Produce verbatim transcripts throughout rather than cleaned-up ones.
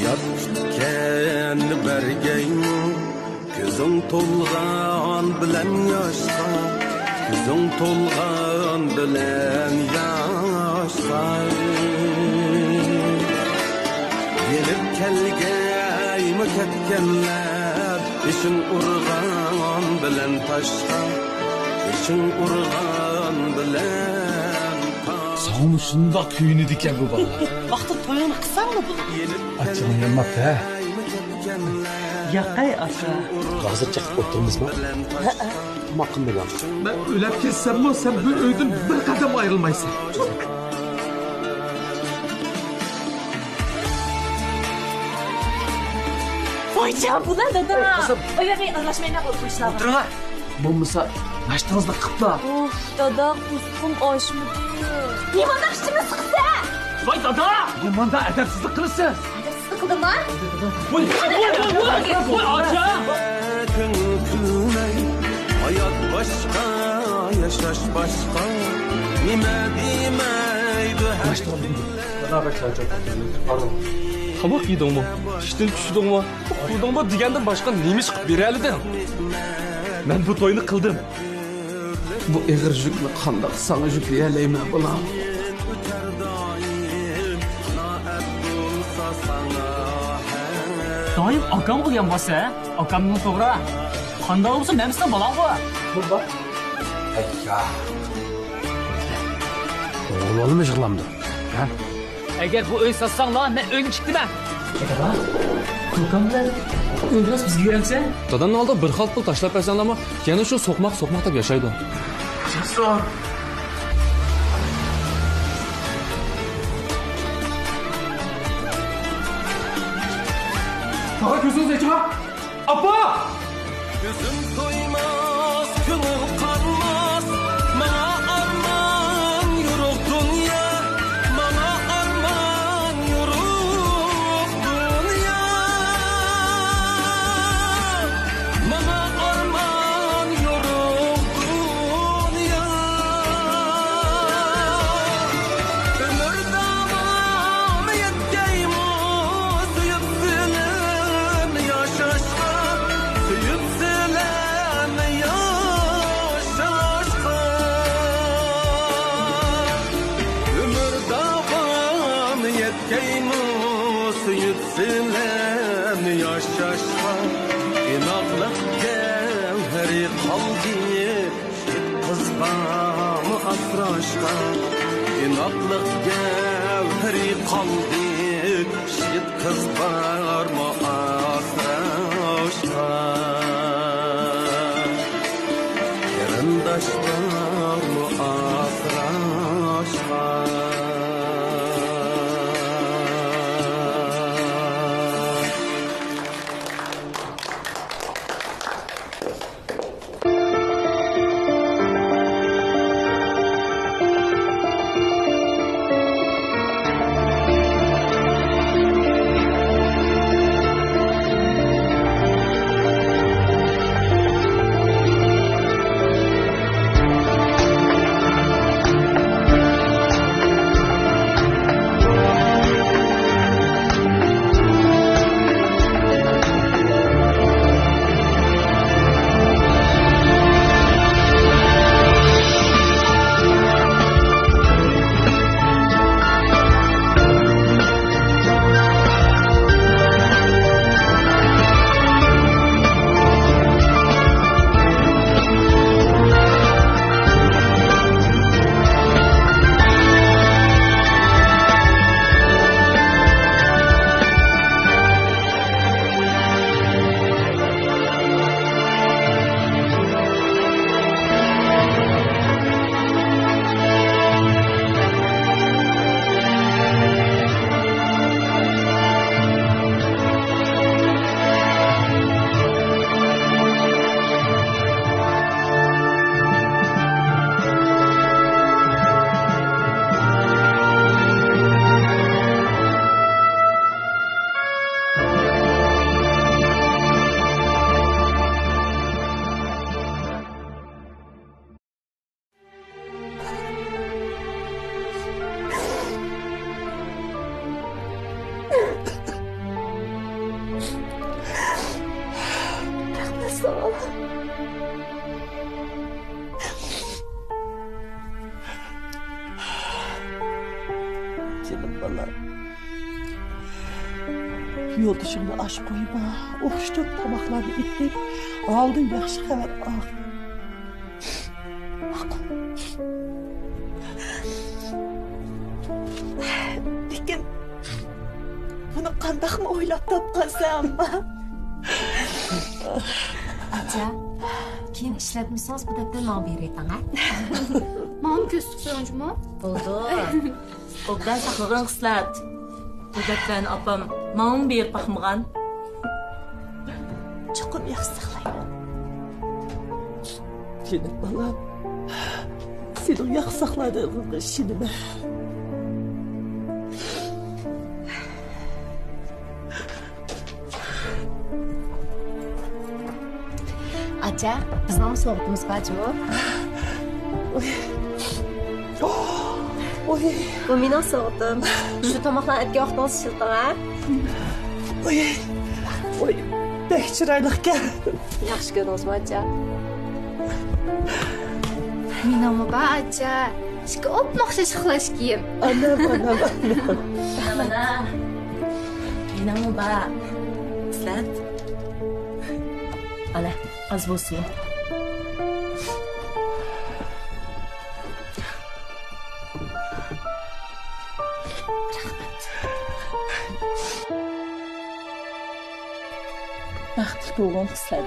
ياد كۈتكەننى بەرگەيمۇ، كۆزۈڭ تولغان بىلەن ياشقا، كۆزۈڭ تولغان بىلەن ياشقا. يېنىپ كەلگەيمۇ كەتكەنلەر، بېشىڭ ئۇرغان بىلەن تاشقا، بېشىڭ ئۇرغان بىلەن تاشقا. ساڭىمۇ شۇنداق كۆيۈنىدىكەن بۇ بالىلار. ۋاقتىدا تويۇڭنى قىلساڭلا بولىدۇ. ئاچچىقىڭ يانماپتۇ ھە؟ ياقەي ئاكا. ھازىر چېقىپ ئولتۇرىمىزمۇ؟ ھەئە. تاماق قىلمىدىڭ. مەن ئۆلۈپ كەتسەممۇ، سەن بۇ ئۆيدىن بىر قەدەم ئايرىلمايسەن. ۋايجان، بۇلار دادا. ئاي، قىزىم. ئۇ يەرگە ئارىلاشمايلا، بۇ ئىشلارغا. ئولتۇرۇڭ ھە. بولمىسا ناشتىڭىزنى قىپلا. ئۇف، دادا، قورسىقىم ئاچمىدى. نېمانداق ئىچىمنى سىقىسەن؟ ۋاي دادا! نېمانداق ئەدەپسىزلىك قىلىسىز؟ ئەدەپسىزلىك قىلدىمما؟ ۋاي، ۋاي، ۋاي، ۋاي، ۋاي، ئاچا! كۆڭۈل كۈلمەي، ھايات باشقا، ياشاش باشقا. نېمە دېمەيدۇ ھەر كۈن. دادا، بەك چارچاپ كەتتىم. تاماق يېدىڭمۇ؟ ئىشتىن چۈشتۈڭمۇ؟ ئۇخلىدىڭمۇ دېگەندىن باشقا نېمە ئىش قىلىپ بېرەلىدىڭ؟ مەن بۇ توينى قىلدىم. بۇ ئېغىر يۈكنى قانداق ساڭا يۈكلىيەلەيمەن، بالام؟ دائىم ئاكامغا يانباسسەن، ھە؟ ئاكامنىڭ توغرا. قانداق بولسا مەن سېنىڭ بالاڭغۇ. بۇ بار. ئەييا. ئوغۇل بالىمۇ يىغلامدۇ؟ ھە؟ ئەگەر بۇ ئۆي ساتساڭلار، مەن ئۆينى تىكتىمەن. دادا، كوكام بىلەن ئۆينى راست بىزگە بېرەمسەن؟ دادامنىڭ ئالدىغا بىر خالتا پۇل تاشلاپ بەرسەڭلارمۇ، يەنە شۇ سوقماق، سوقماق دەپ ياشايدۇ. جاسۇر! تاغا كۆزىڭىزنى ئېچىڭا! ئاپا! كۆزۈم تويماس، كۆڭۈل قانماس، ماڭا ئارمان يورۇق دۇنيا، ماڭا ئارمان يورۇق دۇنيا، ماڭا ئارمان يورۇق دۇنيا. ئۆمۈر داۋامى يەتكەيمۇ، سۆيۈپ سىلەرنى ياشاشقا، سۆيۈپ سىلەرنى ياشاشقا. ئۆمۈر داۋامى يەتكەيمۇ، سۆيۈپ سىلەرنى ياشاشقا. ئىناقلىق گەۋھىرى قالدى. يىگىت قىز بارمۇ ئاسراشقا، ئىناقلىق گەۋھىرى قالدى. يىگىت قىز بارمۇ ئاسراشقا، قېرىنداش بارمۇ ئاسراشقا. جېنىم بالام. يولدىشىڭنى ئاچ قويما. ئوخشىتىپ تاماقلارنى ئېتىپ، ئالدىن ياخشى خەۋەر ئاڭ. لېكىن بۇنى قانداقمۇ ئويلاپ تاپقانسەن، ئەمما؟ ئاچا، كېيىن ئىشلەتمىسىڭىز، بۇ دەپتەرنى ماڭا بېرىۋېتىڭ، ھە؟ ماڭا كۆزىتىپ قويۇڭچۇمۇ؟ بولىدۇ. ئوبدان ساقلىغىن خىسلەت. بۇ دەپتەرنى ئاپام ماڭىمۇ بېرىپ باقمىغان. چوقۇم ياخشى ساقلايمەن. جېنىم بالام، سېنىڭ ياخشى ساقلايدىغىنىڭغا ئىشىنىمەن. ئاچا، بىزنىڭمۇ سوغۇتىمىز بار جۇمۇ. ئوي. ئوي. بۇ مېنىڭ سوغۇتۇم. شۇ تاماقلارنى ئەتكەن ۋاقتىڭىزدا ئىشلىتىڭ، ھە؟ ئوي. ئوي. بەك چىرايلىقكەن. ياخشى كۆردىڭىزمۇ، ئاچا؟ مېنىڭمۇ بار، ئاچا. ئىككى ئوپمۇ ئوخشاش ئىخلاس كىيىم. ئانام، ئانام، ئانام. مانا، مېنىڭمۇ بار. ئىسلەت. ئانا، ئاز بولسىمۇ. رەھمەت. بەختلىك بولغىن، ئىسلەت.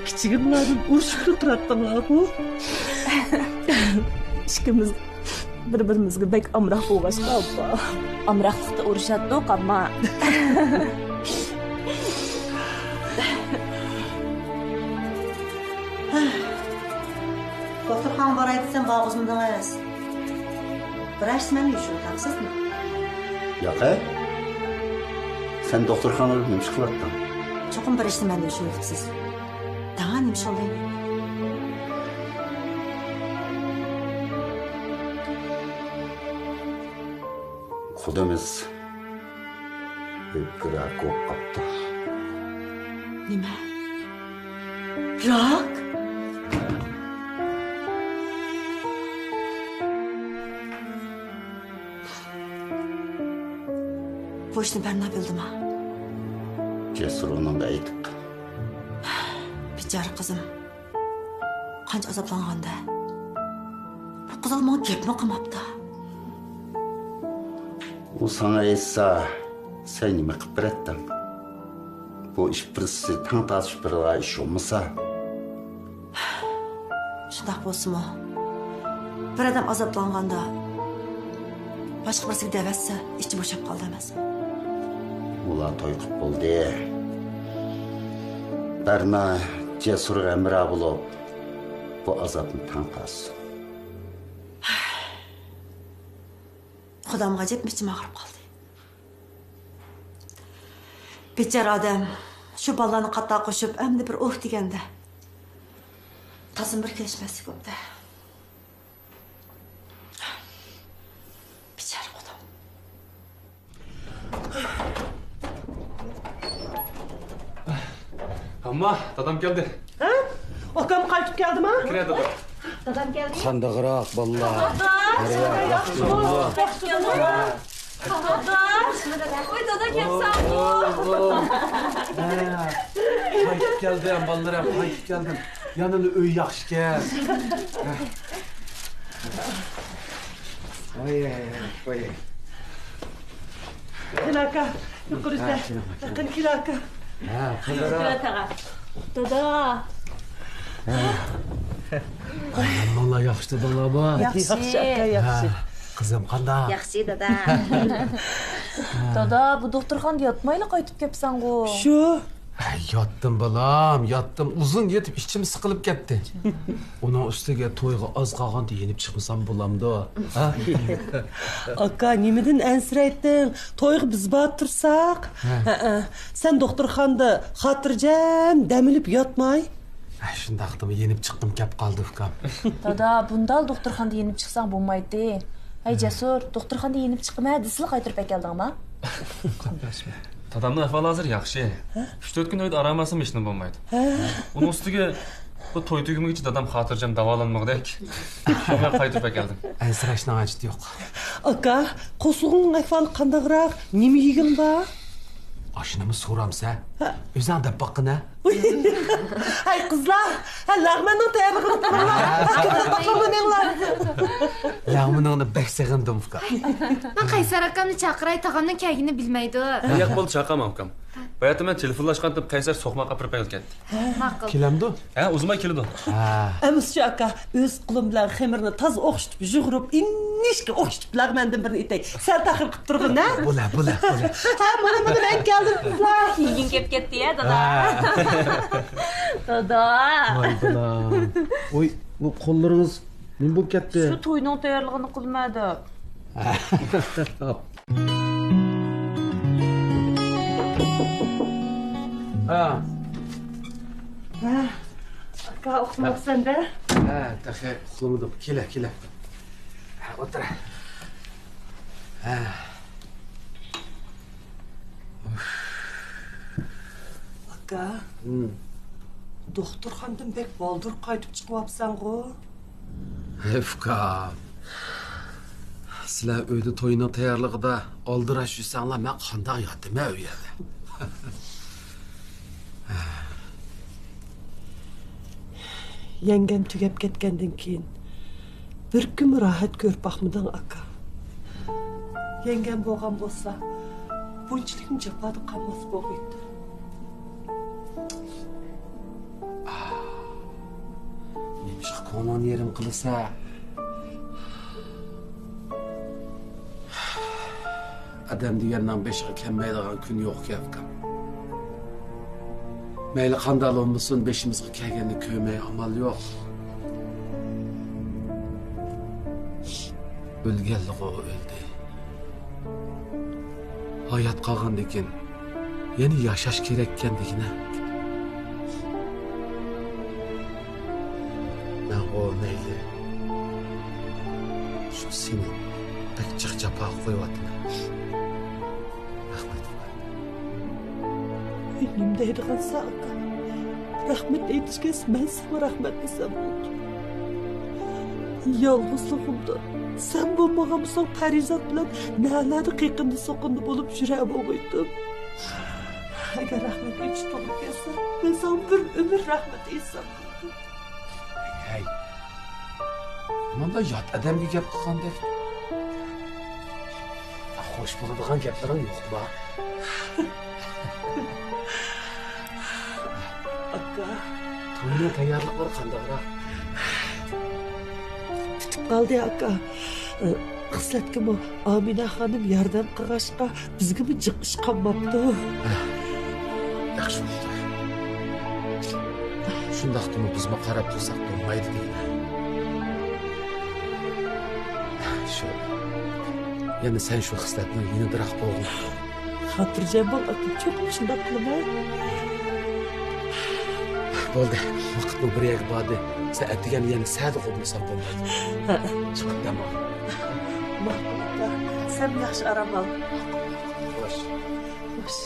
كىچىكىڭلاردىن ئۇرۇشۇپلا تۇراتتىڭلارغۇ؟ ئىككىمىز بىر-بىرىمىزگە بەك ئامراق بولغاچقا، ئاپا. ئامراقلىقتا ئۇرۇشاتتۇق، ئەمما. دوختۇرخانىغا باراي دېسەم، بارغۇزمىدىڭىز. بىر ئاشتىمەن يوشۇرۇۋېتەمسىزمۇ؟ ياق، ھە؟ سەن دوختۇرخانىدا نېمە ئىش قىلاتتىڭ؟ چوقۇم بىر ئاشتىمەن يوشۇرۇۋېتىپسىز. داڭا نېمە ئىش بولدى؟ خۇدىمىز راك بولۇپ قاپتۇ. نېمە؟ راك؟ بۇ ئىشنى بەرنا بىلدىما؟ جەسۇر ئۇنىڭغا ئېيتىپتۇ. بىچارە قىزىم. قانچە ئازابلانغاندە. بۇ قىزىل ماڭا گەپمۇ قىلماپتۇ. ئۇ ساڭا ئېيتسا، سەن نېمە قىلىپ بېرەتتىڭ؟ بۇ ئىش بىرسى تەڭ تارتىشىپ بېرىدىغان ئىش بولمىسا. شۇنداق بولسىمۇ، بىر ئادەم ئازابلانغاندا، باشقا بىرسىگە دەۋەتسە، ئىچى بوشاپ قالىدۇ ئەمەسمۇ؟ ئۇلار توي قىلىپ بولدى. بەرنا جەسۇرغا ھەمراھ بولۇپ، بۇ ئازابنى تەڭ تارتسۇن. خۇدامغا ئەجەب ئىچىم ئاغرىپ قالدى. بىچارە ئادەم شۇ بالىلارنى قاتار قوشۇپ، ئەمدى بىر ئۇھ دېگەندە، تازىمۇ بىر كەچمەسلىك بوپتۇ. بىچارە خۇدام. ئامما، دادام كەلدى. ھە؟ ئاكام قايتىپ كەلدىما؟ كىرە، دادا. دادام كەلدى. قانداقراق بالىلار؟ دادا، ياخشىمۇ؟ ياخشىمۇ؟ دادا. ۋاي، دادا كەپسەنغۇ. ھە. قايتىپ كەلدىم، بالىلىرىم، قايتىپ كەلدىم. يەنىلا ئۆي ياخشىكەن. ۋاي، ۋاي، ۋاي. كېلە ئاكا، يۇقىرىدا. ھە، كېلىڭ، كېلىڭ. يېقىن كېلە ئاكا. ھە، قىزلار. دادا. ھە. ئاي، ھەممىڭلار ياخشى تۇردۇڭلارمۇ؟ ياخشى. ياخشى ئاكا، ياخشى. ھە، قىزىم قانداق؟ ياخشى، دادا. دادا، بۇ دوختۇرخانىدا ياتمايلا قايتىپ كەپسەنغۇ. شۇ. ھە، ياتتىم بالام، ياتتىم. ئۇزۇن يېتىپ ئىچىم سىقىلىپ كەتتى. ئۇنىڭ ئۈستىگە تويغا ئاز قالغاندا يېنىپ چىقمىسام بولامدۇ؟ ھە؟ ئاكا، نېمىدىن ئەنسىرەيتتىڭ؟ تويغا بىز بار تۇرساق. ھە. ھەئە. سەن دوختۇرخانىدا خاتىرجەم دەم ئېلىپ ياتماي. ھە، شۇنداقتىمۇ يېنىپ چىققۇم كەپ قالدى، ئۇكام. دادا، بۇنداق دوختۇرخانىدا يېنىپ چىقساڭ بولمايتتى. ھەي، جەسۇر، دوختۇرخانىدا يېنىپ چىقىمەن دېسىلا قايتۇرۇپ ئەكەلدىڭما؟ دادامنىڭ ئەھۋالى ھازىر ياخشى. ھە؟ ئۈچ تۆت كۈن ئۆيدە ئارام ئالسىمۇ ھېچنېمە بولمايدۇ. ھە؟ ئۇنىڭ ئۈستىگە بۇ توي تۈگىمىگىچە دادام خاتىرجەم داۋالانمىغۇدەك. شۇڭا قايتۇرۇپ ئەكەلدىم. ئەنسىرەشنىڭ ھاجىتى يوق. ئاكا، قورسىقىڭنىڭ ئەھۋالى قانداقراق؟ نېمە يېگىنىڭ بار؟ ئاشۇنىمۇ سورامسەن؟ ھە. ئۆزۈڭ دەپ باققىنە. ھەي قىزلار، ھە، لەغمەننىڭ تەييارلىقىنى قىلىڭلار. ئىككىڭلار باقىمۇ مېڭىڭلار. لەغمىنىڭنى بەك سېغىندىم ئۇكا. مەن قەيسەر ئاكامنى چاقىراي، تاغامنىڭ كەلگىنىنى بىلمەيدۇ. ياق، بولدى، چاقىرماڭ ئۇكام. باياتىن مەن تېلېفونلاشقانتىم، قەيسەر سوقماق ئاپىرىپ ئەكەلگەنتى. ماقۇل. كېلەمدۇ؟ ھە، ئۇزىماي كېلىدۇ. ھە. ئەمىسە شۇ ئاكا، ئۆز قولۇم بىلەن خېمىرنى تازا ئوخشىتىپ يۇغۇرۇپ، ئىننىشكە ئوخشىتىپ لەغمەندىن بىرنى ئېتەي. سەل تەخىر قىلىپ تۇرغىن، ھە؟ بولە، بولە، بولە. ھە، مانا، مانا، مەن كەلدىم، قىزلار. يېگۈڭ كېلىپ كەتتى يا، دادا. ھە. دادا. ۋاي بالام. ۋوي، بۇ قوللىرىڭىز نېمە بولۇپ كەتتى؟ شۇ توينىڭ تەييارلىقىنى قىلىمەن دەپ. ھە. ھە، ئاكا، ئۇخلىماپسەن-دە؟ ھە، تېخى ئۇخلىمىدىم. كېلە، كېلە. ھە، ئولتۇر. ھە. ئاكا، ھىم. دوختۇرخانىدىن بەك بالدۇر قايتىپ چىقىۋاپسەنغۇ؟ ھەي ئۇكام، سىلەر ئۆيدە توينىڭ تەييارلىقىدا ئالدىراش يۈرسەڭلار، مەن قانداق ياتىمەن ئۇ يەردە؟ يەڭگەم تۈگەپ كەتكەندىن كېيىن بىر كۈنمۇ راھەت كۆرۈپ باقمىدىڭ، ئاكا. يەڭگەم بولغان بولسا، بۇنچىلىكمۇ جاپادا قالماس بولغىيتتى. نېمىشقا كۆڭلۈڭنى يېرىم قىلىسەن؟ ئادەم دېگەننىڭ بېشىغا كەلمەيدىغان كۈن يوقكەن، ئۇكام. مەيلى قانداق بولمىسۇن، بېشىمىزغا كەلگەننى كۆرمەي ئامال يوق. ئۆلگەنلىكى ئۇ ئۆلدى. ھايات قالغاندىكىن يەنە ياشاش كېرەككەن دېگىنە. مەنغۇ مەيلى شۇ سېنى بەك جىق جاپاغا قويۇۋاتىمەن. رەھمەت. نېمە دەيدىغانسەن ئاكا؟ رەھمەت ئېيتىشكەن مەن ساڭا رەھمەت دېسەم بولىدۇ. يالغۇزلۇقۇمدا سەن بولمىغان بولساڭ پەرىزات بىلەن نەلەردە قېقىندا سوقۇندا بولۇپ يۈرەر بولغىيتتىم. ئەگەر رەھمەت ئېيتىش توغرا كەلسە، مەن ساڭا بىر ئۆمۈر رەھمەت ئېيتسام بولىدۇ. ھەي، مۇنداق يات ئادەمگە گەپ قىلغاندەك. خوش بولىدىغان گەپلىرىڭ يوقما؟ ئاكا. توينىڭ تەييارلىقلىرى قانداقراق؟ پۈتۈپ قالدى، ئاكا. خىسلەتكىمۇ ئامىنە خانىم ياردەم قىلغاچقا، بىزگىمۇ جىق ئىش قالماپتۇ. ياخشى بوپتۇ. شۇنداقتىمۇ بىزمۇ قاراپ تۇرساق بولمايدۇ دەيمەن. شۇ، يەنە سەن شۇ خىسلەتنىڭ يېنىدىراق بولغىن. خاتىرجەم بول، ئاكا، چوقۇم شۇنداق قىلىمەن. بولدى، ۋاقىتمۇ بىر يەرگە باردى. سەن ئەتىگەن يەنە سەدە قوبۇلساق بولمايدۇ. ھە. چىقىپ دەم ئال. ماقۇل، ئاكا. سەن ياخشى ئارام ئال. خوش. خوش.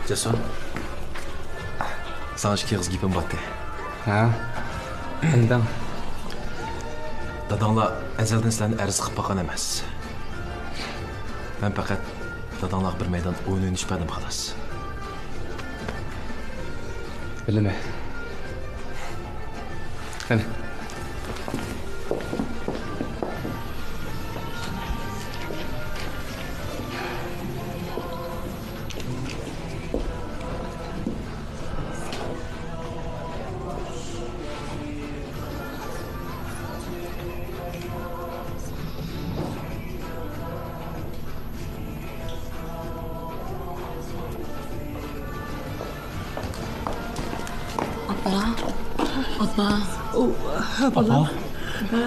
جاسۇن، ساڭا ئىككى ئېغىز گېپىم بارتى. ھە؟ ئىندىڭ. داداڭلار ئەزەلدىن سىلەرنى ئەرز قىلىپ باققان ئەمەس. مەن پەقەت داداڭلارغا بىر مەيدان ئويۇن ئوينىتىپ بەردىم، خالاس. بىلىمەن. قېنى. ئاپا. ئۇ، ھە، بالام. ئاپا.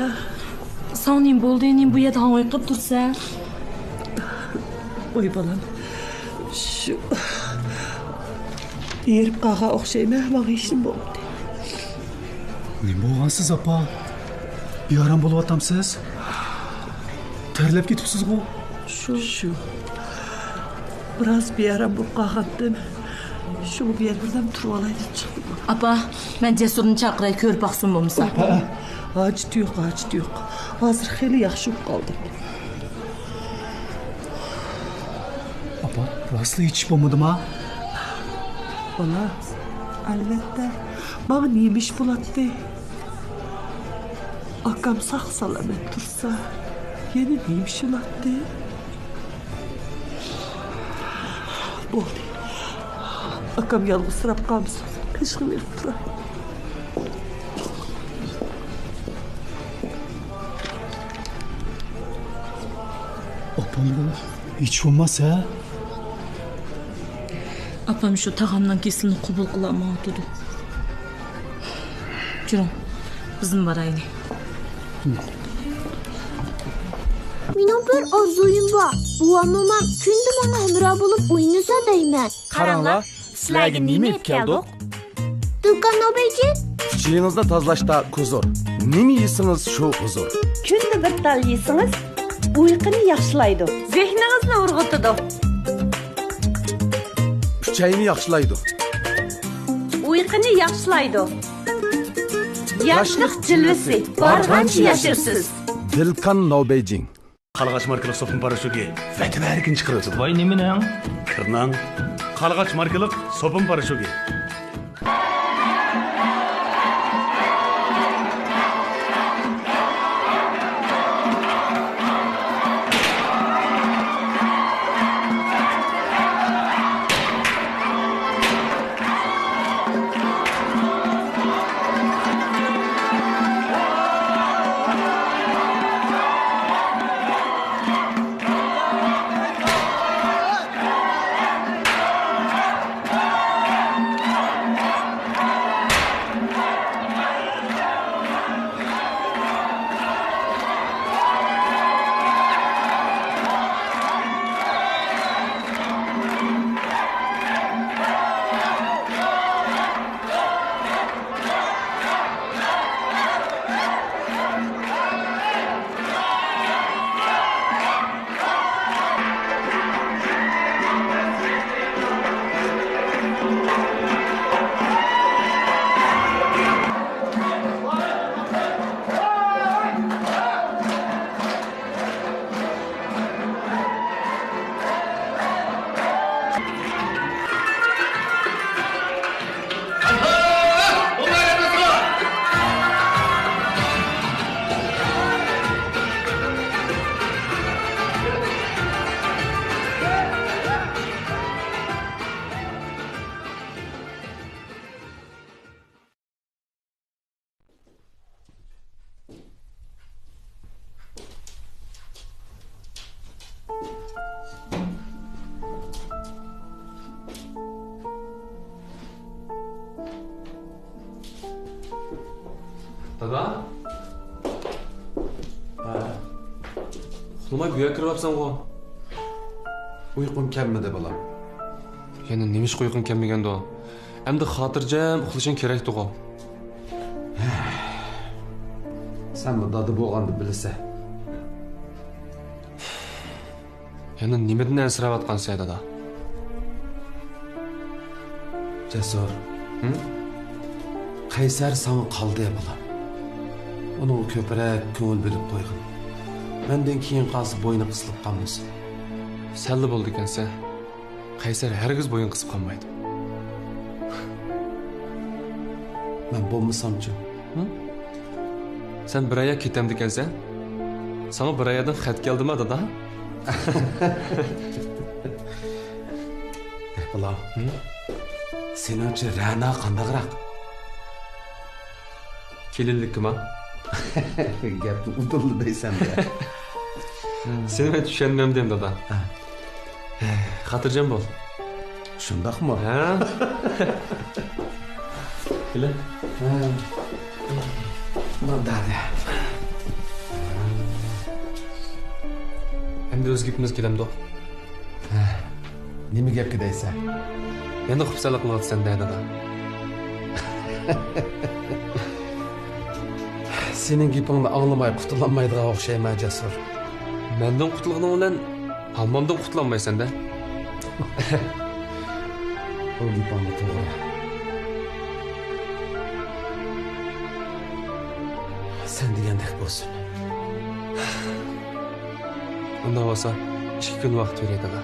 ساڭا نېمە بولدى؟ نېمە بۇ يەردە ھاڭۋېقىپ تۇرسەن؟ ۋاي بالام، شۇ ھېرىپ قالغان ئوخشايمەن، ماڭا ھېچنېمە بولمىدى. نېمە بولغانسىز، ئاپا؟ بىئارام بولۇۋاتامسىز؟ تەرلەپ كېتىپسىزغۇ؟ شۇ. شۇ. بىراز بىئارام بولۇپ قالغانتىم. شۇڭا بۇ يەردە بىردەم تۇرۇۋالاي دەپ چىقتىم. ئاپا، مەن جەسۇرنى چاقىراي، كۆرۈپ باقسۇن بولمىسا. ھە، ھاجىتى يوق، ھاجىتى يوق. ھازىر خېلى ياخشى بولۇپ قالدى. ئاپا، راستلا ھېچ ئىش بولمىدىما؟ بالام، ئەلۋەتتە، ماڭا نېمە ئىش بولاتتى؟ ئاكام ساق-سالامەت تۇرسا، يەنە نېمە ئىش بولاتتى؟ بولدى. ئاكام يالغۇزسىراپ قالمىسۇن. قېشىغا بېرىپ تۇراي. ئاپامغۇ ھېچ بولماس، ھە؟ ئاپام شۇ تاغامنىڭ كېسىلىنى قوبۇل قىلالمايۋاتىدۇ. جۈرۈڭ، بىزمۇ بارايلى. مېنىڭ بىر ئارزۇيۇم بار. بوۋام، مومام كۈندە ماڭا ھەمراھ بولۇپ ئوينىسا دەيمەن. قاراڭلار، سىلەرگە نېمە ئېلىپ كەلدۇق؟ دۇكان نوبەيجى. ئىچىڭىزنى تازىلاشتا كۇزۇر. نېمە يېسىڭىز، شۇ ھۇزۇر. كۈندە بىر تال يېسىڭىز، ئۇيقۇنى ياخشىلايدۇ. زېھنىڭىزنى ئۇرغۇتىدۇ. ئۈچەينى ياخشىلايدۇ. ئۇيقۇنى ياخشىلايدۇ. ياشلىق جىلۋىسى بارغانچە ياشىرسىز. دىلكان نوبەيجىڭ. قارلىغاچ ماركىلىق سوپۇن پاراشوكى ۋەتەم ھەرىكىنى چىقىرىۋېتىدۇ. ۋاي نېمىنىڭ؟ كىرنىڭ. قارلىغاچ ماركىلىق سوپۇن پاراشوكى. دادا؟ ھە. ئۇخلىماي بۇ يەرگە كىرىۋاپسەنغۇ؟ ئۇيقۇم كەلمىدى، بالام. يەنە نېمىشقا ئۇيقۇڭ كەلمىگەندۇ؟ ئەمدى خاتىرجەم ئۇخلىشىڭ كېرەكتىغۇ. سەنمۇ دادا بولغاندا بىلىسەن. يەنە نېمىدىن ئەنسىرەۋاتقانسەن، دادا؟ جەسۇر. ھىم؟ قەيسەر ساڭا قالدى، بالام. ئۇنىڭغا كۆپرەك كۆڭۈل بۆلۈپ قويغىن. مەندىن كېيىن قالسا، بوينى قىسىلىپ قالمىسۇن. سەنلا بولىدىكەنسەن. قەيسەر ھەرگىز بويۇن قىسىپ قالمايدۇ. مەن بولمىسامچۇ؟ ھىم؟ سەن بىر ئاياغ كېتەمدىكەنسەن؟ ساڭا بىر ئاياغدىن خەت كەلدىما، دادا؟ بالام، ھىم؟ سېنىڭچە رەنا قانداقراق؟ كېلىنلىككىما؟ گەپنى ئۇدۇللا دەيسەن-دە. سېنى مەن چۈشەنمەمدىم، دادا. ھە. خاتىرجەم بول. شۇنداقمۇ؟ ھە؟ كېلە. ھە. ماندارى. ئەمدى ئۆز گېپىمىزگە كېلەمدۇق؟ ھە. نېمە گەپكە دەيسەن؟ يەنە خۇپسەنلىك قىلىۋاتىسەن دەدىغا. سېنىڭ گېپىڭنى ئاڭلىماي قۇتۇلالمايدىغان ئوخشايمەن، جەسۇر. مەندىن قۇتۇلغىنىڭ بىلەن ھاممامدىن قۇتۇلالمايسەن-دە. بۇ گېپىڭ توغرا. سەن دېگەندەك بولسۇن. ئۇنداق بولسا، ئىككى كۈن ۋاقىت بېرەي دادا.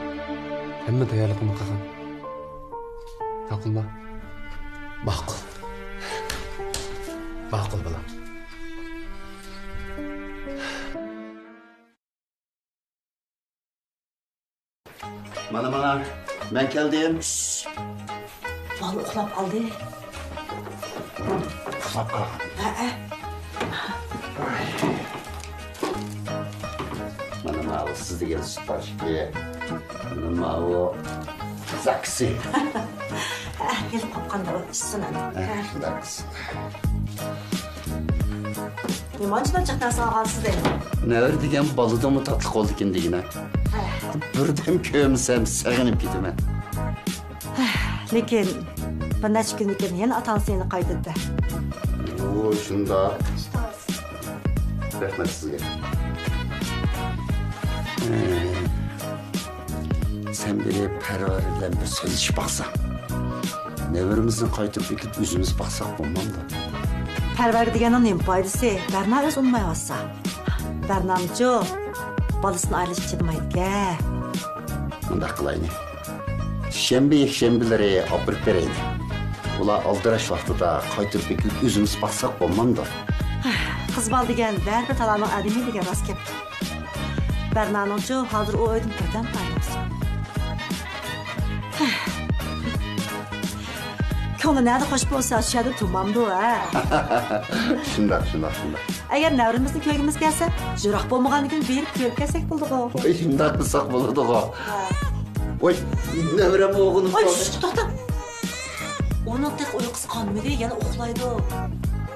ھەممە تەييارلىقىمنى قىلغىن. ماقۇلمۇ؟ ماقۇل. ماقۇل، بالام. مانا، مانا، مەن كەلدىم. بالا ئۇخلاپ قالدى. ئۇخلاپ قالغان. ھەئە. مانا ماۋۇ سىز دېگەن سۈت پاكىتى. مانا ماۋۇ زاكىسى. ھەئە، كېلىپ قاپقاندا ئۇ ئىچسۇن ئەمدى. ھە، شۇنداق قىلسۇن. نېمانچە بىر جىق نەرسە ئالغانسىز دەيمەن. نەۋرە دېگەن بالىدىنمۇ تاتلىق بولىدىكەن دېگىنە. ھە. بىردەم كۆرمىسەم سېغىنىپ كېتىمەن. لېكىن بىر نەچچە كۈندىن كېيىن يەنە ئاتا-ئانىسى يېنىغا قايتىدۇ. ئۇ شۇنداق. رەھمەت سىزگە. سەن بېرىپ پەرۋەر بىلەن بىر سۆزلىشىپ باقساڭ. نەۋرىمىزنى قايتۇرۇپ ئېكىپ ئۆزىمىز باقساق بولمامدۇ؟ پەرۋەر دېگەننىڭ نېمە پايدىسى؟ بەرنا ئۆزى ئۇنىمايۋاتسا. بەرنامچۇ بالىسىنى ئايرىلىشقا چىدىمايدىكەن. مۇنداق قىلايلى. شەنبە، يەكشەنبىلىرى ئاپىرىپ بېرەيلى. ئۇلار ئالدىراش ۋاقتىدا قايتۇرۇپ ئېكىپ ئۆزىمىز باقساق بولمامدۇ؟ قىز بالا دېگەن بەرىبىر تالانىڭ ئادىمى دېگەن راست گەپ. بەرنانىڭچۇ ھازىر ئۇ ئۆيدىن بىردەم پايدىسى. كۆڭلى نەدە خوش بولسا، شۇ يەردە تۇرمامدۇ، ھە؟ شۇنداق، شۇنداق، شۇنداق. ئەگەر نەۋرىمىزنى كۆرگۈمىز كەلسە، يىراق بولمىغاندىكىن بېرىپ كۆرۈپ كەلسەك بولىدىغۇ. ۋاي، شۇنداق قىلساق بولىدىغۇ. ھە. ۋاي، نەۋرەم ئوغلۇم. ۋاي، شۇش، توختا. ئۇنىڭ تېخى ئۇيقۇسى قانمىدى، يەنە ئۇخلايدۇ.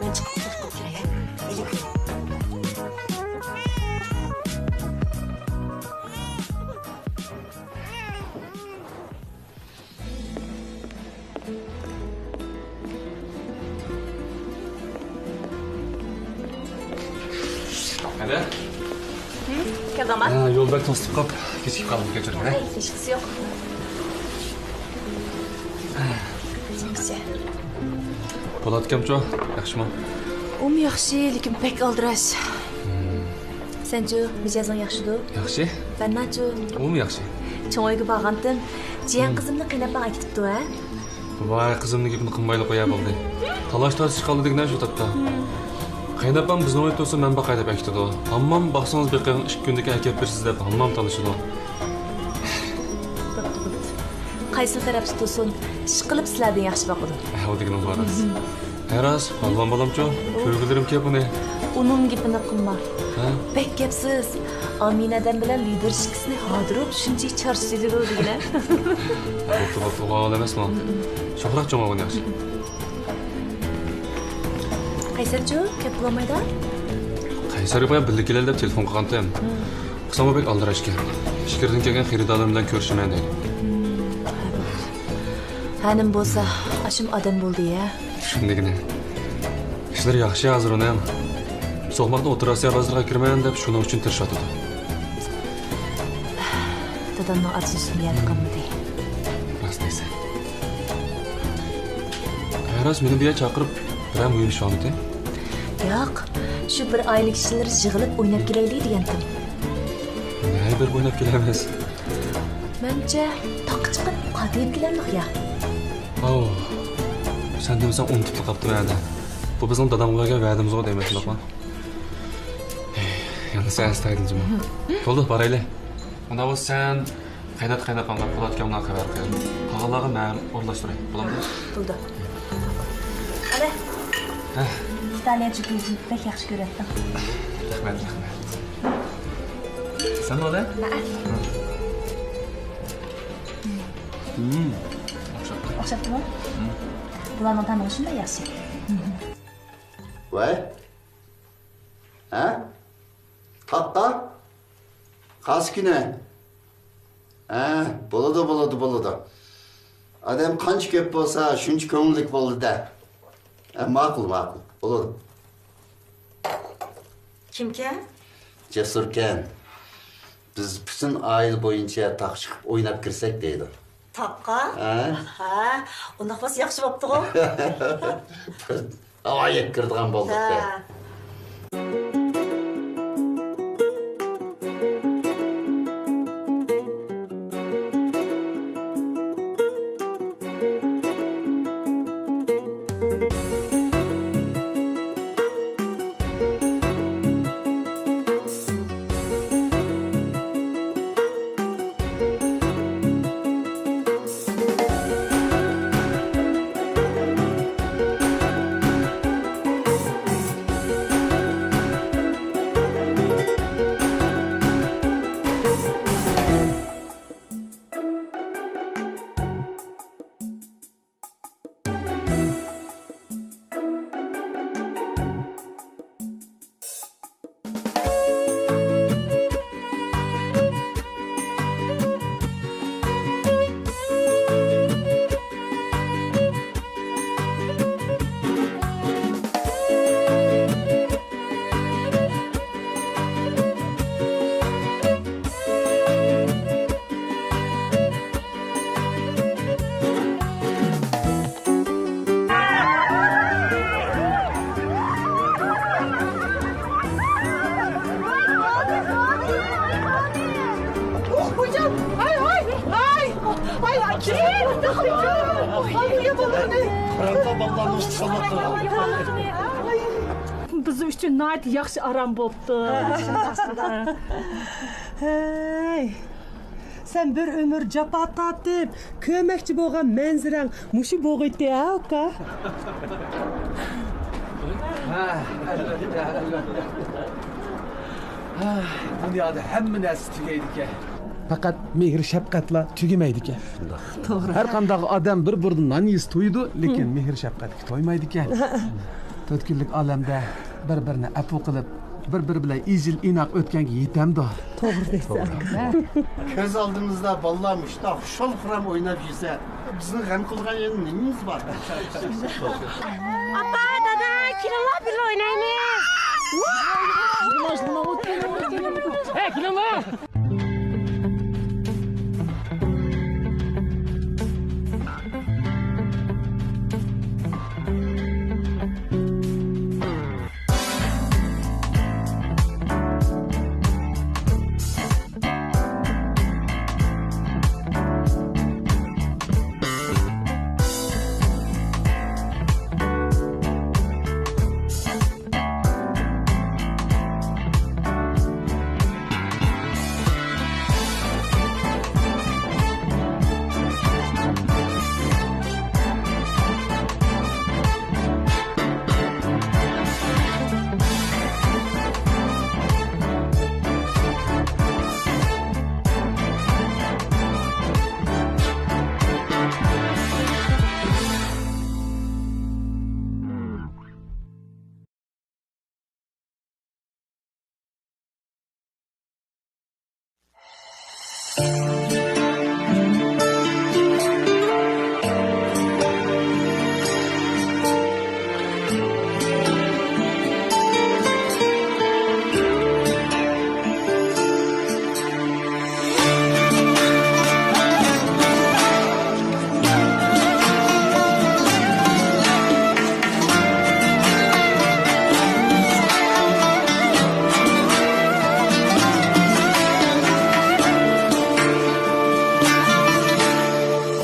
مەن چىقىپ ئۇخلاپ كىرەي، ھە؟ ھېلى كۈن. ھەدە؟ ھە، كەلدىڭما؟ ھە، يول بەك توسۇپ قاپ، كېچىكىپ قالدىم، كەچۈرۈڭ، ھە؟ ھەي، ھېچقىسى يوق. ياخشى. پولات ئاكامچۇ، ياخشىمۇ؟ ئۇمۇ ياخشى، لېكىن بەك ئالدىراش. سەنچۇ، مىجەزىڭ ياخشىدۇ؟ ياخشى. بەرناچۇ؟ ئۇمۇ ياخشى. چوڭ ئۆيگە بارغانتىم، جىيەن قىزىمنى قېيناپاڭ ئەكېتىپتۇ ھە؟ ۋاي، قىزىمنىڭ گېپىنى قىلمايلا قويا بولدى. تالاش تارتىش چىقالدى دېگىنە شۇ تاپتا. قېيناپام بىزنىڭ ئۆيدە تۇرسا مەن بار قايتىپ ئەكېتىدۇ. ھاممام باقسىڭىز بېقىڭ، ئىككى كۈندىكى ئەكەپ بېرىسىز دەپ ھاممام تالىشىدۇ. بوپتۇ، بوپتۇ. قايسىلا تەرەپتە تۇرسۇن، ئىشقىلىپ سىلەردىن ياخشى باقىدۇ. ھە، ئۇ دېگىنىڭىز راست. ھە راست، بالىۋان بالامچۇ؟ كۆرگۈلىرىم كەپ ئۇنى. ئۇنىڭ گېپىنى قىلما. ھە؟ بەك گەپسىز. ئامىنەدەم بىلەن لىدىر ئىككىسىنى ھادۇرۇپ شۇنچە چارچىتىدۇ دېگىنە. بوپتۇ، بوپتۇ، ئۇلار ئەمەسمۇ؟ شوخراق چوڭ بولغان ياخشى. قەيسەرچۇ، كەپ بولالمايدۇ؟ قەيسەرگە بايا بىللە كېلەيلى دەپ تېلېفون قىلغانتىم. قىلساممۇ بەك ئالدىراش ئىكەن. ئىچكىرىدىن كەلگەن خېرىدارلىرىم بىلەن كۆرۈشىمەن دەيدۇ. ھە، بوپتۇ. ھە، نېمە بولسا، ئاشۇم ئادەم بولدى يا. شۇندىكىنە. ئىشلىرى ياخشى ھازىر ئۇنىڭ. سوقماقنىڭ ئوتتۇرا ئاسىيا بازىرىغا كىرىمەن دەپ شۇنىڭ ئۈچۈن تىرىشىۋاتىدۇ. دادامنىڭ ئارزۇسىمۇ يەردە قالمىدى. راست دەيسەن. ھە، راست، مېنى بۇ يەرگە چاقىرىپ بىرەر مۇھىم ئىش بارمىدى؟ ياق، شۇ بىر ئائىلە كىشىلىرى يىغىلىپ ئويناپ كېلەيلى دېگەنتىم. نەگە بېرىپ ئويناپ كېلەمىز؟ مەنچە، تاغقا چىقىپ قاتىيىپ كېلەمدۇق يا؟ ئاۋۇ، سەن دېمىسەڭ ئۇنتۇپلا قاپتىمەن ھەدە. بۇ بىزنىڭ دادامغا بەرگەن ۋەدىمىزغۇ دەيمەن، شۇنداقمۇ؟ ھېي، يەنە سەن ئەستايىدىل جۇمۇ. بولدى، بارايلى. ئۇنداق بولسا سەن قەينات قايناپاڭغا، پولات ئاكامغا خەۋەر قىل. قالغانلارغا مەن ئورۇنلاشتۇراي. بولامدۇ؟ بولدى. ئەلە. ھە. ئىتالىيەچە كۆزۈم بەك ياخشى كۆرەتتىڭ. رەھمەت، رەھمەت. سەن ئالە؟ ھە. ھىم. ئوخشاپتۇ. ئوخشاپتىمۇ؟ ھىم. ئۇلارنىڭ تامىقى شۇنداق ياخشى. ۋاي. ھە؟ تاپقا؟ قاسى كۈنى؟ ھە، بولىدۇ، بولىدۇ، بولىدۇ. ئادەم قانچە كۆپ بولسا، شۇنچە كۆڭۈللۈك بولىدۇ-دە. ھە، ماقۇل، ماقۇل. بولىدۇ. كىمكەن؟ جەسۇركەن. بىز پۈتۈن ئائىلە بويىچە تاغ چىقىپ ئويناپ كىرسەك دەيدۇ. تاغقا؟ ھە. ھە، ئۇنداق بولسا ياخشى بوپتىغۇ. ھاۋا يەپ كىرىدىغان بولدۇق. ھە. Hocam, ay, ay, ay, ay, ay, kim? Ay, ay, yapamadım. Karantina ballarını ısıtsamak. Ay. بىز ئۈچۈن ناھايىتى ياخشى ئارام بوپتۇ. ھەي، سەن بىر ئۆمۈر جاپا تارتىپ، كۆرمەكچى بولغان مەنزىرەڭ مۇشۇ بولغىيتتى ھە، ئۇكا؟ ھە، ئەلۋەتتە، ئەلۋەتتە. ھە، دۇنيادا ھەممە نەرسە تۈگەيدىكەن. پەقەت مېھىر-شەپقەتلا تۈگىمەيدىكەن. شۇنداق. توغرا. ھەر قانداق ئادەم بىر-بىرىدىن نان يېسە تويىدۇ، لېكىن مېھىر-شەپقەتكە تويمايدىكەن. تۆت كۈنلۈك ئالەمدە بىر-بىرىنى ئەپۇ قىلىپ، بىر-بىرى بىلەن ئىزچىل ئىناق ئۆتكەنگە يېتەمدۇ؟ توغرا دەيسەن. كۆز ئالدىمىزدا بالىلار مۇشۇنداق خۇشال-خۇرام ئويناپ يۈرسە، بىزنىڭ غەم قىلىدىغان يەرنىڭ نېمىمىز بار؟ ئاپا، دادا، كېلىڭلار، بىللە ئوينايمىز. ھەي، كېلىڭلار.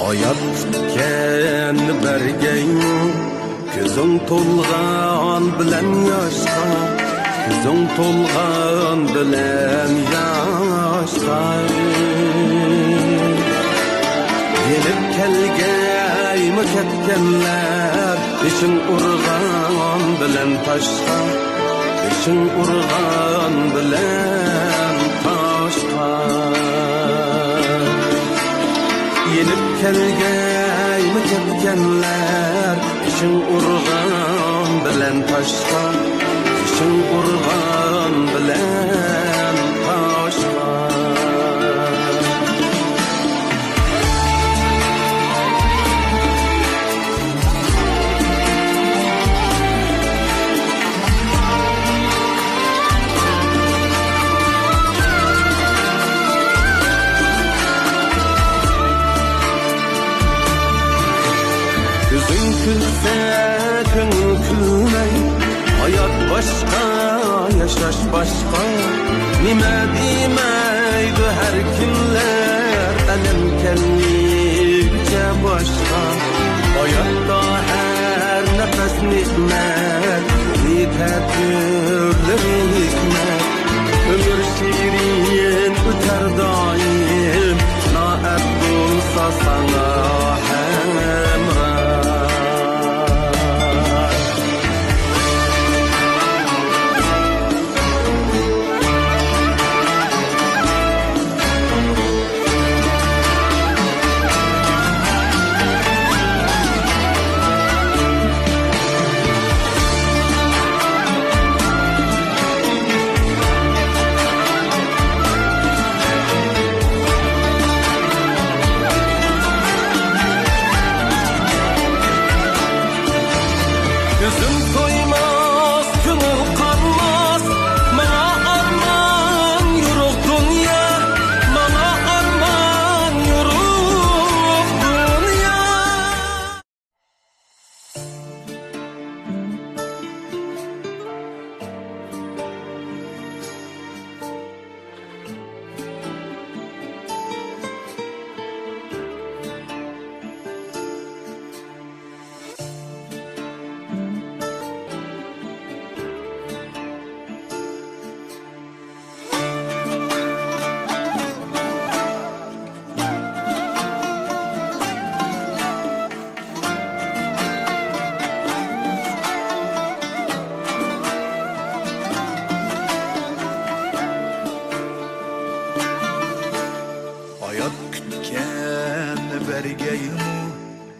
ھايات پۈتكەن بەرگەيمۇ، كۆزۈڭ تولغان بىلەن ياشقا، كۆزۈڭ تولغان بىلەن ياشقا. يېنىپ كەلگەيمۇ كەتكەنلەر، بېشىڭ ئۇرغان بىلەن تاشقا، بېشىڭ ئۇرغان بىلەن تاشقا. يېنىپ كەلگەيمۇ كەتكەنلەر، بېشىڭ ئۇرغان بىلەن تاشقا، بېشىڭ ئۇرغان بىلەن تاشقا. كۆزۈڭ كۈلسە، كۆڭۈل كۈلمەي. ھايات باشقا، ياشاش باشقا. نېمە دېمەيدۇ ھەر كىملەر، ئەلەم كەلمىگۈچە باشقا. ھاياتتا ھەر نەپەس نېمەت، نى تەتۈرلىرى ھېكمەت. ئۆمۈر شېرىن ئۆتەر دائىم، قانائەت بولسا ساڭا ھەمراھ. كۆزۈم تويماس، كۆڭۈل قانماس، ماڭا ئارمان يورۇق دۇنيا، ماڭا ئارمان يورۇق دۇنيا. ھايات كۈتكەننى بەرگەيمۇ؟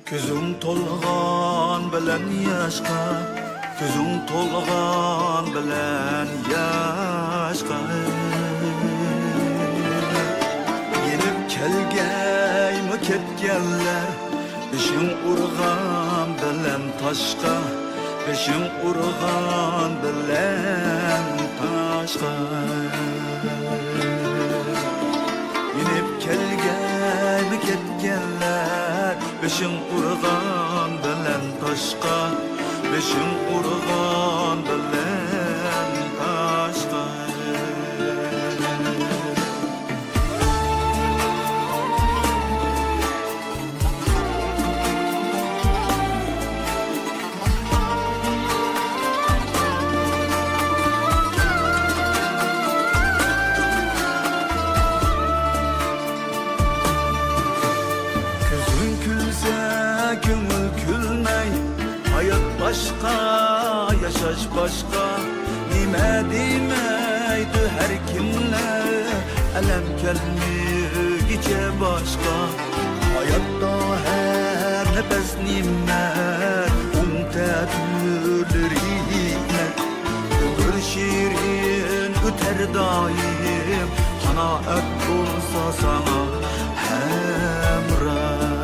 كۆزۈڭ تولغان بىلەن ياشقا، كۆزۈڭ تولغان بىلەن ياشقا. يېنىپ كەلگەيمۇ كەتكەنلەر، بېشىڭ ئۇرغان بىلەن تاشقا، بېشىڭ ئۇرغان بىلەن تاشقا. يېنىپ كەلگەيمۇ كەتكەنلەر، بېشىڭ ئۇرغان بىلەن تاشقا، بېشىڭ ئۇرغان بىلەن تاشقا. كۆزۈڭ كۈلسە، كۆڭۈل كۈلمەي، ھايات باشقا، ياشاش باشقا. نېمە دېمەيدۇ ھەر كىملەر، ئەلەم كەلمىگۈچە باشقا. ھاياتتا ھەر نەپەس نېمەت، ئۇنتە تۈرلىرى ھېكمەت. ئۆمۈر شېرىن ئۆتەر دائىم، قانائەت بولسا ساڭا ھەمراھ.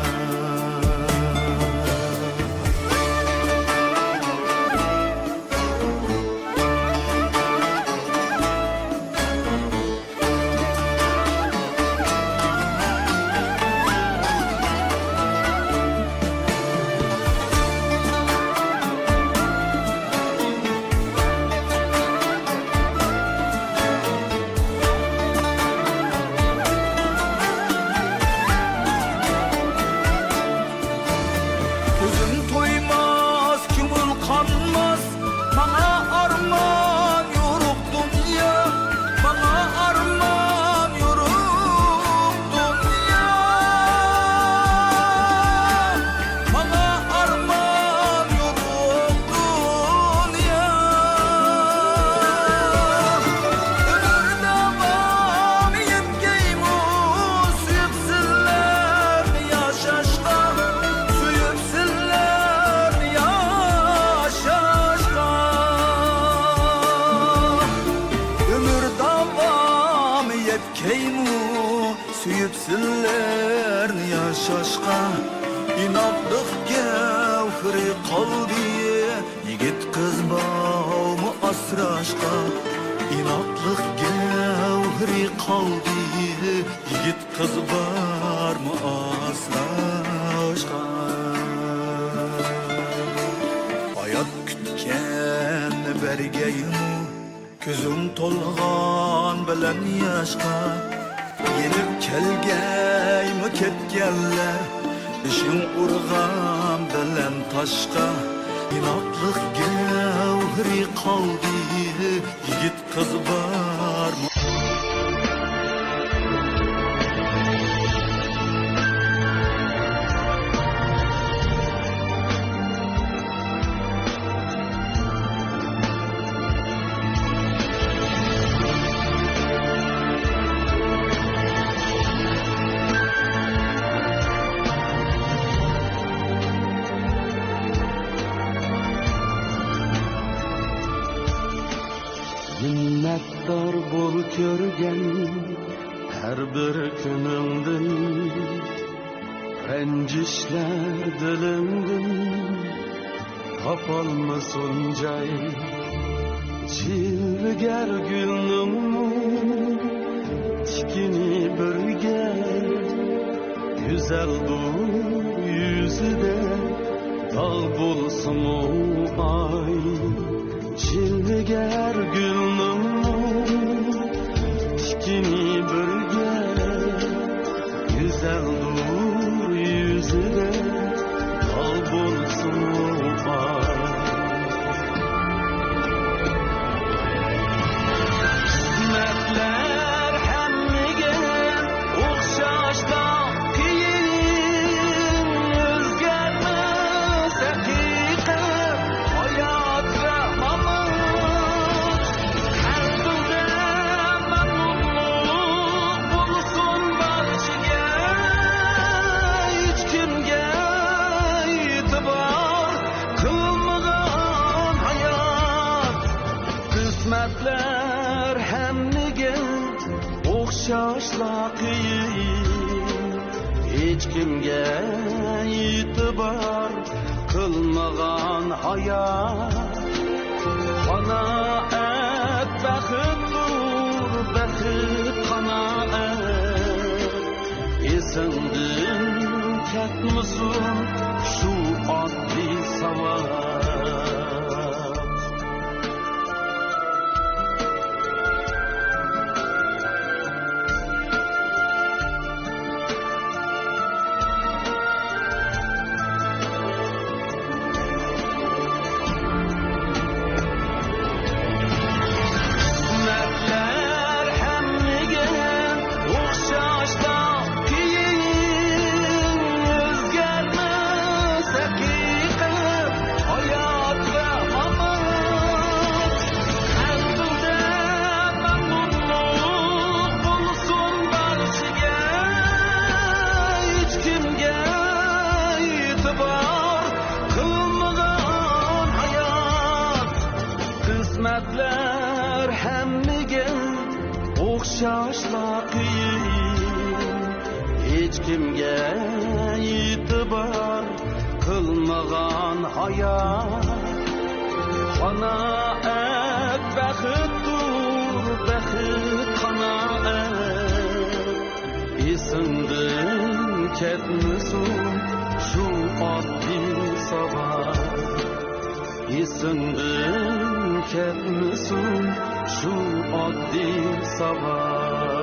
بىرى قالدى، يىگىت قىز بارمۇ ئاسراشقا؟ ئىناقلىق گەۋھىرى قالدى، يىگىت قىز بارمۇ ئاسراشقا؟ ھايات كۈتكەننى بەرگەيمۇ، كۆزۈڭ تولغان بىلەن ياشقا، يېنىپ كەلگەيمۇ كەتكەنلەر، بېشىڭ ئۇرغان بىلەن تاشقا. ئىناقلىق گەۋھىرى قالدى، يىگىت قىز بارمۇ؟ مىننەتدار بول كۆرگەن ھەر بىر كۈنۈڭدىن، رەنجىشلەر دىلىڭدىن تاپالمىسۇن جاي. جىلۋىگەر گۈلنىڭمۇ تىكىنى بىرگە، گۈزەلدۇر يۈزىدە داغ بولسىمۇ ئاي. جىلۋىگەر گۈلنىڭمۇ تىكىنى بىرگە، گۈزەلدۇر يۈزىدە داغ بولسىمۇ ئاي. قىسمەتلەر ھەممىگە ئوخشاشلا قىيىن، ئۆزگەرمەس ھەقىقەت ھايات ۋە مامات. قەلبىڭدە مەمنۇنلۇق بولسۇن بارچىگە، ھېچكىمگە ئېتىبار قىلمىغان ھايات. قىسمەتلەر ھەممىگە ئوخشاشلا قىيىن، ھېچكىمگە ئېتىبار قىلمىغان ھايات. قانائەت بەختتۇر، بەخت قانائەت. ئېسىڭدىن كەتمىسۇن شۇ ئاددىي ساۋات. قىسمەتلەر ھەممىگە ئوخشاشلا قىيىن، ئۆزگەرمەس ھەقىقەت ھايات ۋە مامات. قەلبىڭدە مەمنۇنلۇق بولسۇن بارچىگە، ھېچكىمگە ئېتىبار قىلمىغان ھايات. قىسمەتلەر ھەممىگە ئوخشاشلا قىيىن، ھېچكىمگە ئېتىبار قىلمىغان ھايات. قانائەت بەختتۇر، بەخت قانائەت. ئېسىڭدىن كەتمىسۇن شۇ ئاددىي ساۋات. ئېسىڭدىن كەتمىسۇن شۇ ئاددىي ساۋات.